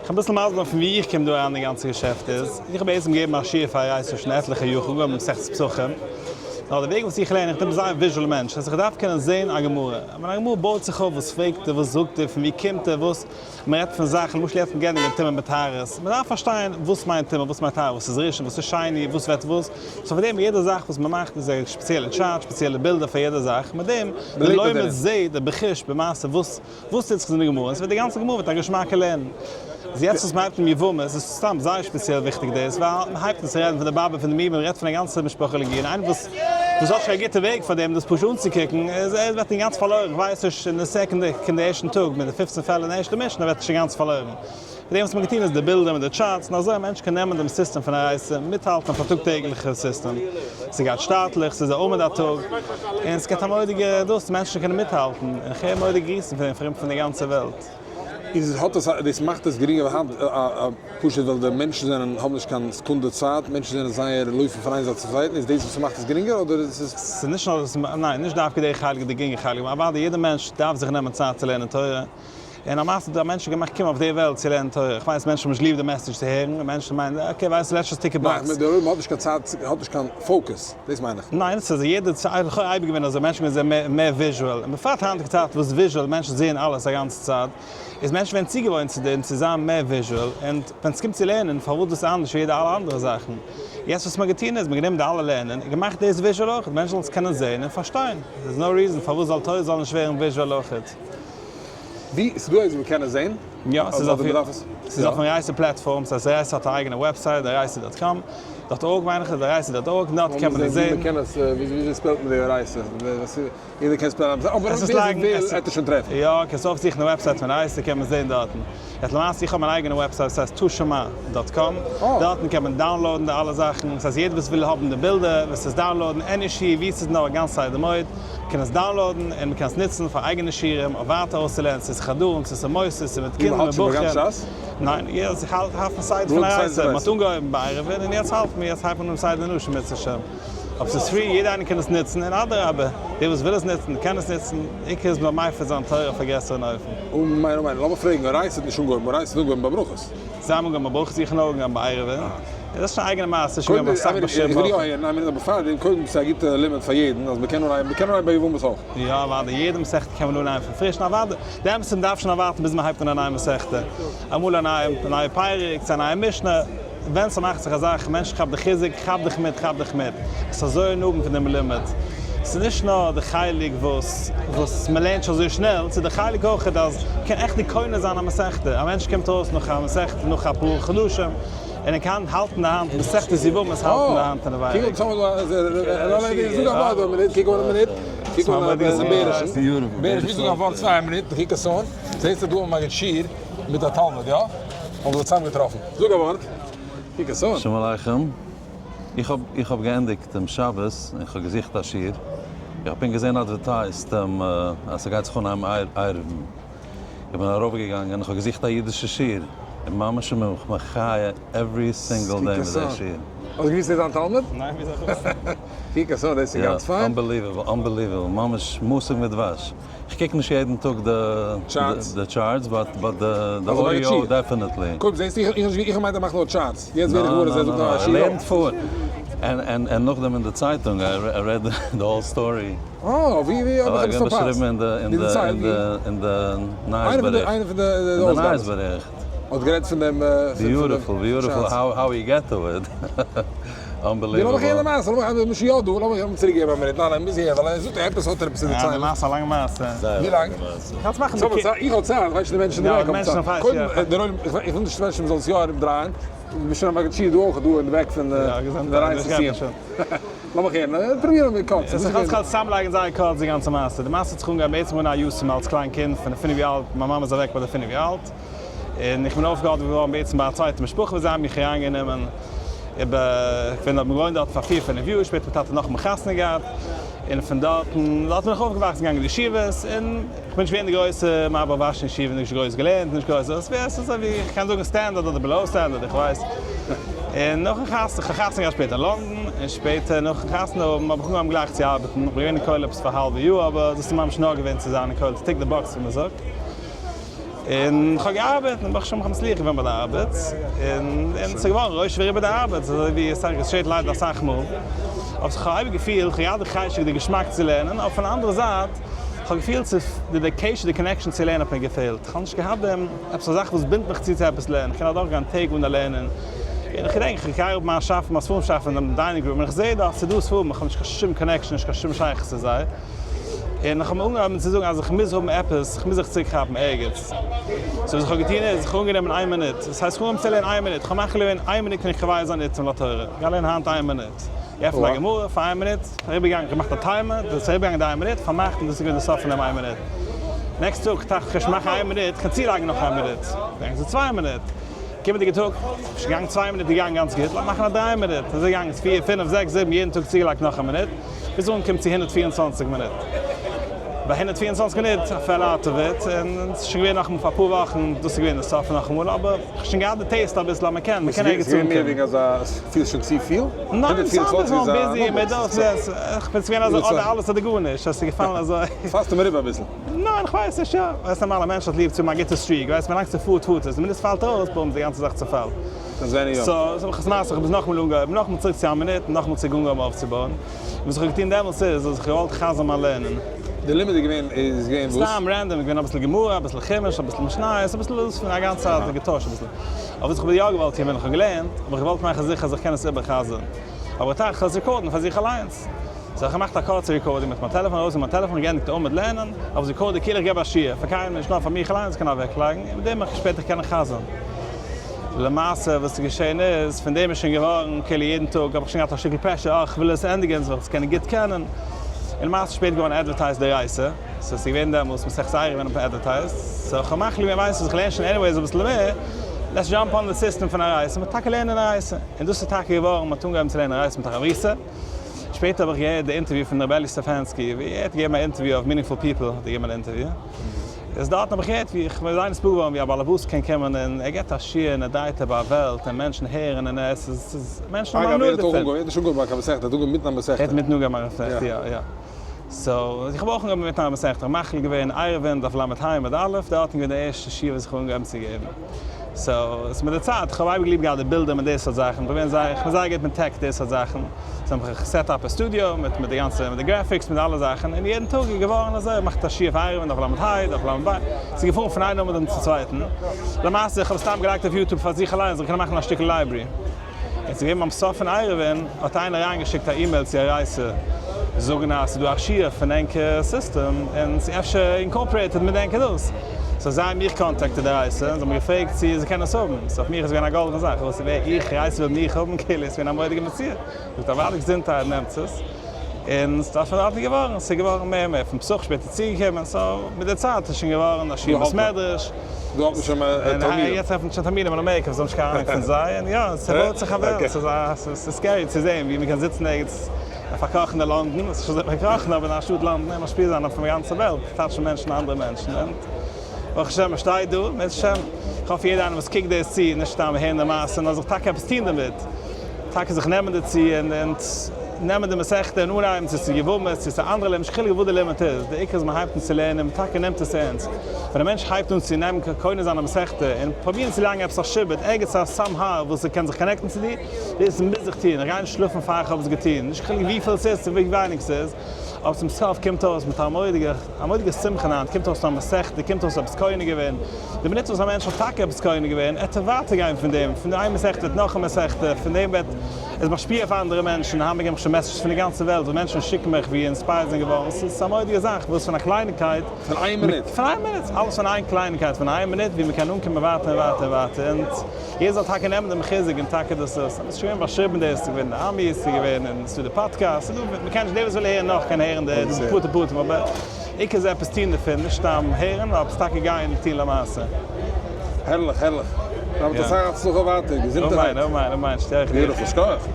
איך אביסל מסביר פון ווי איך קום דא אריין די גאנצע געשעפט איז, איך האב בעצם געגעבן א שיעור פאר אורייתא שוין עטליכע יאר, איך האב אנגעהויבן מסכת פסחים, נאר די וועג וואס איך לערן, איך בין זייער visual מענטש, אז איך דארף קענען זען א גמרא, ווען א גמרא בויט זיך אויף, וואס פרעגט ער, וואס זאגט ער, פון ווי קומט ער, וואס, מען רעדט פון זאכן, למשל יעצט מיט גענדיגן טומאה מיט טהרות, מען דארף פארשטיין וואס מיינט טומאה, וואס מיינט טהרה, וואס איז ראשון, וואס איז שני, וואס וועט וואס, so פאר דעם יעדע זאך וואס מען מאכט איז א ספעציעלע chart, ספעציעלע בילדער פאר יעדע זאך, מיט דעם די לומד זעט די בחוש במעשה וואס וואס טוט זיך אין די גמרא, און ס'ווערט די גאנצע גמרא ווערט א געשמאקע לערנען. איז יעצט וואס מ'הייבט אן יבמות איז סתם זייער ספעציעל וויכטיג דאס, ווייל מ'הייבט אן צו רעדן פון די באבע פון די מומע, מ'רעדט פון א גאנצע משפחה לגי', און איינער וואס וואס האט נישט קיין גוטע וועג פאר דעם דאס פשוט אנצוקוקן, איז ער ווערט אינגאנצן פארלוירן, כ'ווייס נישט אין די סעקונדע פון די ערשטן טאג מיט די פופצן פעלער אין די ערשטע משנה ווערט ער שוין גאנץ פארלוירן. פאר דעם וואס מ'האט געטון איז די בילדער מיט די charts און אזוי א מענטש קען נעמען דעם סיסטעם פון אורייתא און מיטהאלטן אויף א טאג טעגליכע סיסטעם, ס'גייט שטאטליך, ס'איז א עמוד א טאג, און ס'געט א מורא'דיגע דאס מענטשן קענען מיטהאלטן, און כ'הער מורא'דיגע גריסן פון דעם פון די גאנצע וועלט. איז האט עס דאס מאכט עס גרינגער ווייל היינט פשוט ווייל די מענטשן זענען האבן נישט קיין סעקונדע צייט, מענטשן זענען זייער לויפן פון איין זייט צום צווייטן, איז דאס וואס ס'מאכט עס גרינגער אדער איז עס. ס'איז נישט נאר דאס, ניין נישט דווקא די חלק די גרינגע חלק, אוודאי יעדער מענטש דארף זיך נעמען צייט צו לערנען תורה, און א מעשה דא מענטשן געמאכט קומען אויף די וועלט צו לערנען תורה, איך ווייס מענטשן האבן נישט ליב די message צו הערן, און מענטשן מיינען okay ווייסט let's just tick a box. ניין, דער עולם האט נישט קיין צייט, האט נישט קיין focus, דאס מיין איך. ניין, ס'איז יעדע צייט, לכאו' אייביג געווען אזוי, מענטשן זענען מער visual, און בפרט היינטיגע צייט וואס visual, מענטשן זעען אלעס א גאנצע צייט, איז מענטשן ווערן צוגעוואוינט צו דעם צו זיין מער visual, און ווען ס'קומט צו לערנען, פארוואס דאס אנדערש ווי יעדע אלע אנדערע זאכן? יעצט וואס מ'האט געטון איז, מ'האט גענומען די אלע לערנען, און געמאכט דאס visual אויכעט, מענטשן זאלן עס קענען זען און פארשטיין, there's no reason פארוואס זאל תורה זאל נישט ווערן visual אויכעט. ווי? ס'איז דא ערגעץ ווי מ'קען עס זעהן? יא, ס'איז אויף ס'איז אויפן אורייתא platform, ס'הייסט אורייתא האט א אייגענע website, אורייתא dot com, dot org מיין איך, אורייתא dot org, דארט קען מען עס זעהן. ווי מ'קען עס, וויאזוי spell ט מען די אורייתא? יעדער קען spell ן אבער ווער ס'וויל וועט עס שוין טרעפן. יא, קענסט אויפזוכן די website פון אורייתא קען מען זעהן דארטן. יעצט למעשה איך האב מיין אייגענע website וואס הייסט תשמע dot com, דארטן קען מען download ן די אלע זאכן, ס'הייסט יעדער וואס וויל האבן די בילדער, וועסט עס download ן any שיעור ווי ס'איז נאר א גאנץ סדר מועד, מ'קען עס download ן און מ'קען עס נוצן פאר אייגענע שיעורים אויף ווייטער אויסצולערנען, ס'איז חדרים, ס'איז מוסדות, ס'איז מיט קינדער מיט בחורים. ניין, יעצט האלט איך אויפן סדר פון אורייתא, מ'האט אנגעהויבן ביי עירובין און יעצט האלט מען, יעצט הייבט מען אן סדר נשים אם ירצה השם. אבער ס'איז free, יעדער איינער קען עס נוצן, און אדרבה, דער וואס וויל עס נוצן, קען עס נוצן, עיקר איז מ'זאל מפיץ זיין תורה אויף א גרעסערן אופן. אמן אמן, לאמיך פרעגן, אורייתא האט נישט אנגעהויבן, אורייתא האט אנגעהויבן ביי ברכות. זיי האבן אנגעהויבן ביי ברכות, איך האב נאר אנגעהויבן ביי עירובין. דאס איז שוין א אייגענע מעשה, שוין געווען אסאך באשריבן איך וויל יא הערן, איין מינוט, אבער פארדעם, קודם ס'איז א גוטע לימוד פאר יעדן, אז מ'קען אנהייבן, מ'קען אנהייבן ביי יבמות אויך. יא אוודאי, יעדע מסכתא קען מען אנהייבן פון פריש, און אוודאי, די אמת איז מ'דארף שוין ווארטן ביז מ'הייבט אן א נייע מסכתא, אמאל א נייע פרק, צו א נייע משנה. ווען ס'מאכט זיך א זאך, מענטש כאפט די חיזוק, כאפ דיך מיט, כאפ דיך מיט. עס איז אזוי נאבן פון דעם מלומד. ס'איז נישט נאר די חלק וואס וואס מ'לערנט שוין אזוי שנעל, ס'איז די חלק אויך אז מ'קען עכט נישט קונה זיין א מסכתא. א מענטש קומט ארויס נאך א מסכתא נאך אפאר חדשים, און ער קען האלטן די האנט מסכת יבמות האלטן די האנט אינעווייניג. זאג א ווארט. קוק עס אן. שלום עליכם, איך האב איך האב געענדיגט דעם שבת און איך האב געזוכט א שיעור, איך האב פונקט געזען advertised אז ס'גייט זיך אנהייבן עירובין, איך בין ארויף געגאנגען איך האב געזוכט א אידישע שיעור, און ממש איז מיך מחיה every single day מיט די שיעור. האסט געוואוסט ער איז דיין תלמיד? ניין ווי זאל איך וויסן? קוק עס אן דאס איז גאנץ פיין. unbelievable unbelievable ממש מתוק מדבש. איך קוק נישט יעדן טאג די charts but די audio definitely. קוק זעסט איך האב געמיינט ער מאכט נאר charts יעצט ווער איך געוואר אז ער זאגט נאר א שיעור. ער לערנט פאר און נאכדעם אין די צייטונג I read the whole story. אה ווי ווי האב איך עפעס פארפאסט? אין די נייעס באריכט. איינע פון די אין די נייעס באריכט. האט גערעדט פון דעם beautiful beautiful how he get to it. unbelievable. לאמיך הערן די מעשה, לאמיך הערן, מ'איז יא דא, לאמיך אים צוריק געבן א מינוט, ניין ניין מ'מוז הערן, ווייל ער זאגט עפעס האט ער עפעס צו דערציילן. יא די מעשה א לאנגע מעשה. ווי לאנג? קענסט מאכן די איך האב צייט, כ'ווייס נישט די מענטשן אין די back האבן צייט. קודם דער עולם, איך וויל נישט מענטשן מ'זאל עס יא ארום דרייען, מ'איז שוין א מגיד שיעור דא אויך דא אין די back פון די אריין סיום. לאמיך הערן, פרוביר מיר קורץ. איך וועל צוזאמלייגן זייער קורץ די גאנצע מעשה. די מעשה האט זיך אנגעהויבן בעצם אן א יתום אלס קליין קינד פון פינף יאר אלט, מיין מאמע איז אוועק ביי די פינף יאר אלט. און איך בין אויפגעהאדעוועט געווארן בעצם ביי א צווייטע משפחה וואס זיי האבן מיך אריינגענומען, איבער, איך בין דארט געוואוינט דארט פאר פיר פינף יאר, שפעטער האט טאטע נאכאמאל חתונה געהאט, און פון דארטן, דארט בין איך אויפגעוואקסן געגאנגען אין ישיבות, און איך בין נישט געווען די גרויסע מעבר וואש אין ישיבה, נישט גרויס געלערנט, נישט גרויס דאס, ווער עס איז אזוי ווי, איך קען זאגן standard אדער below standard, איך ווייס. און נאכן חתונה, איך האב חתונה געהאט שפעטער אין לאנדאן, און שפעטער נאכן חתונה האבן האב איך אנגעהויבן גלייך צו ארבעטן, איך בין געווען אין כולל עפעס פאר א האלבע יאר, אבער דאס איז ממש נאר געווען צו זיין אין כולל, to tick the box ווי מען זאגט. און כ'האב געארבעט און ברוך השם כ'האב מצליח געווען ביי די ארבעט, און און ס'איז געווארן ראש וריבה די ארבעט, אזוי ווי עס געשעט ליידער אסאך מאל. אבער כ'האב אייביג געפילט, כ'האב געהאט די חשק די געשמאק צו לערנען, אבער פון די אנדערע זייט, כ'האב געפילט ס'איז די dedication די connection צו לערנען האט מיר געפעלט, כ'האב נישט געהאט דעם עפעס א זאך וואס בינדט מיך צו צו עפעס לערנען, כ'קען אדורכגיין טעג אן א לערנען, און איך געדענק איך גיי אראפ מיין שאף מיין ספרים שאף אין דעם dining room און איך זע דארט ס'איז דא ספרים, איך האב נישט קיין שום connection נישט קיין שום שייכות צו זיי, און איך האב מיר אנגעהויבן צו זאגן אז איך מוז האבן עפעס, איך מוז זיך צוריקכאפן ערגעץ. so וואס איך האב געטון איז, איך האב אנגענומען איין מינוט, דאס הייסט איך האב אנגעהויבן צו לערנען איין מינוט, איך האב מחליט געווען איין מינוט קען איך קובע זיין עתים לתורה, איך גיי לערנען היינט איין מינוט. געעפנט א גמרא פאר איין מינוט, אריבערגעגאנגען געמאכט א timer, דאס איז אריבערגעגאנגען די איין מינוט, פארמאכט און דאס איז געווען די סוף פון דעם איין מינוט. next טאג טראכט איך איך מאך איין מינוט, כ'קען צולייגן נאך איין מינוט, געגאנגען צו צוויי מינוט. קומענדיגע טאג, שוין געגאנגען צוויי מינוט געגאנגען גאנץ גוט, לאמיר מאכן א דריי מינוט, אזוי געגאנגען פיר, פינף, זעקס, זיבן, יעדן טאג צוגעלייגט נאך א מינוט. ביז אנגעקומען צו 124 מינוט. ביי 124 מינוט I fell out of it, און ס'איז שוין געווען נאכאמאל פאר אפאר וואכן, דאס איז געווען די סוף נאכאמאל, אבער איך האב שוין געהאט די taste אביסל אז מ'קען, מ'קען ערגעץ ס'איז געווען מער אנקומען. וועגן אז פילסט שוין צופיל? ניין, ס'איז 124 אנדערש איז א busy מיט נומבער. דאס יענץ, איך בין ס'געווען אזוי אדער אלעס אדער גארנישט, אז ס'איז געפאלן אזוי. פארסטו מיר איבער אביסל. ניין, כ'ווייס נישט, יא. ווייסט נארמאל א מענטש האט ליב צו האבן א גוטע streak, ווייסט ווילאנג ס'פארט פארט עס, די מינוט ס'פאלט אויס, בום, די גאנצע זאך צעפאלט. so, so האב איך עס מעשה, איך האב עס נאכאמאל אנגעהויבן, נאכאמאל צוריק צו א מינוט, און נאכאמאל צוריק אנגעהויבן אויפצובויען. וואס איך האב געטון דעמאלטס איז, אז איך האב געוואלט חזר'ן מיין לערנען. די לימוד איז געווען, איז געווען וואס? סתם random, איז געווען אביסל גמרא, אביסל חומש, אביסל משניות, אביסל דאס פון א גאנצע צייט געטוישט אביסל. אבער וואס איך האב יא געוואלט טון ווען איך האב געלערנט, האב איך געוואלט מאכן זיכער אז איך קען עס איבער'חזר'ן. האב איך געטראכט איך זאל עס record ן פאר זיך אליינס. so איך האב געמאכט א קורצע recording מיט מיין טעלעפאן, ארויס מיט מיין טעלעפאן, געענדיגט עמוד לערנען, האב עס recorded כאילו איך געב א שיעור, פאר קיינעם נישט נאר פאר מיך אליינס, קען אוועקלייגן, און מיט דעם וועל איך שפעטער קענען חזר'ן. למעשה וואס איז געשען איז, פון דעם איז שוין געווארן כאילו יעדן טאג האב איך שוין געהאט א שטיקל pressure, אה איך וויל עס ענדיגן זאל איך עס קענען גוט קענען, און למעשה שפעטער געווארן advertised די רייסע, so עס איז געווען דעמאלס מסכת עירובין אויף advertised, so איך האב מחליט געווען ווייסט וואס איך לערן שוין anyways אביסל מער, let's jump on די סיסטעם פון א רייסע, מ'וועט טאקע לערנען א רייסע, און דאס איז טאקע געווארן, מ'האט אנגעהויבן צו לערנען רייסע מיט א חברותא. שפעטער האב איך געהערט די אינטערוויו פון ר' אלי סטעפאנסקי ווי ער האט געגעבן א אינטערוויו אויף Meaningful People האט ער געגעבן אן אינטערוויו, איז דארטן האב איך געהערט ווי איך בין זייער נתפעל געווארן ווי א באלעבאס קען קומען און ער געבט א שיעור און ער דרייט איבער א וועלט און מענטשן הערן און עס איז ס'איז מענטשן האבן אגב, הנאה ער האט אויך דערפון. אנגעהויבן, ער האט נישט אנגעהויבן ביי קיין מסכתא, ער האט אנגעהויבן מיטן א מסכתא. ער האט מיטן אנגעהויבן א מסכתא, יא יא. so איך האב אויך אנגעהויבן מיטן א מסכתא, מחליט געווען עירובין דף ל"ה עמוד א', דארטן געווען די ערשטע שיעור וואס איך האב אנגעהויבן צו געבן. so עס מיט די צייט, איך האב אייביג ליב געהאט די בילדער מיט די סארט זאכן, איך בין זייער, איך בין זייער גוט מיט tech די סארט זאכן, so האב איך set up א סטודיאו מיט מיט די גאנצע מיט די graphics מיט אלע זאכן, און יעדן טאג איז געווארן אזוי, מאכט א שיעור אויף עירובין דף ל"ה, דף ל"ב, ס'איז געפארן פון איין עמוד צום צווייטן, למעשה איך האב סתם געלייגט אויף YouTube פאר זיך אליינס זאל איך קענען מאכן א שטיקל library. און ס'איז געווען ביים סוף פון עירובין האט איינער אריינגעשיקט א אימעיל צו ארייסע זאגן אז ס'איז דא א שיעור פון ענקער סיסטעם און ס'איז אפשר incorporated מיט ענקער דאס. so זיי האבן מיך contacted ארייסע און זיי האבן געפרעגט צו זיי קענען עס האבן. so אויף מיך איז געווען א גאלדענע זאך וואס ווער איך ארייסע וויל מיך האבן כאילו איז געווען א מורא'דיגע מציאה. זאגט אוודאי געזונטהייט נעמטס עס. און ס'איז פון דארטן געווארן, ס'איז געווארן מער און מער פון פסח שפעטער צוגעקומען, so מיט די צייט איז שוין געווארן א שיעור בית מדרש. דא האט מען שוין תלמידים. יעצט עפנט שוין תלמידים אין אמעריקע וואס האבן נישט קיין אהנונג פון זיי, און יא, ס'בויעט זיך א וועלט, ס'איז scary צו זען ווי מ'קען זיצן ערגעץ אין א פארקראכענע לאנדאן, עס איז נישט אזוי פארקראכן אבער אין א שטאט לאנדאן און משפיע זיין אויפן גאנצע וועלט, touch ן מענטשן אנדערע מענטשן, און ברוך השם מ'שטייט דא, בעז השם, איך האף יעדער איינער וואס קוקט דאס צו, נישט סתם הערן די מעשה, נאר זיך טאקע עפעס טון דערמיט. טאקע זיך נעמען דערצו און און נעמען די מסכתא און אנהייבן צו ס'איז יבמות צו ס'איז אנדערע לימוד, נישט חילוק וואס די לימוד איז, די עיקר איז מען הייבט אן צו לערנען און מען טאקע נעמט עס ערנסט. ווען א מענטש הייבט אן צו נעמען קונה זיין א מסכתא און פרובירן צו לייגן עפעס א שעבוד ערגעץ א some how וואס ס'קען זיך connect ן צו דיר, דאס מוז איך טון, איך גיי נישט שלאפן פאר איך האב עס געטון, נישט חילוק וויפיל ס'איז צו ווי ווייניג ס'איז, אבער צום סוף קומט אויס מיט א מורא'דיגע א מורא'דיגע שמחה אין האנט, קומט אויס א מסכתא, קומט אויס עפעס קונה געווען. די מינוט וואס א מענטש האט טאקע עפעס קונה געווען, עט ער ווייטער גיין פון דעם, פון איין מסכתא וועט נאך א מסכתא, פון דעם וועט עס משפיע אויף אנדערע מענטשן, היינט באקום איך שוין messages פון די גאנצע וועלט וואס מענטשן שיקן מיך ווי inspired זענען געווארן, ס'איז א מורא'דיגע זאך וואס פון א קלייניקייט, פון איין מינוט. פון איין מינוט, אלעס פון איין קלייניקייט, פון איין מינוט ווי מ'קען אנקומען ווייטער און ווייטער און ווייטער, און יעדער זאל טאקע נעמען דעם חיזוק און טאקע דאס איז עס שוין באשריבן דאס איז געווען די עמי, ס'איז געווען אין ס'איז דא די פאדקעסט, ס'איז דא, מ'קען נישט, דער וואס וויל הערן נאך קען הערן די פרטי פרטים, אבער עיקר איז עפעס טון דערפון, נישט סתם הערן, נאר עפעס טאקע גיין און טון למעשה. הערליך הערליך. רבותי אסאך הצלחה ווייטער, געזונטערהייט. אמן אמן אמן, שטערק דיך. beautiful, שכוח.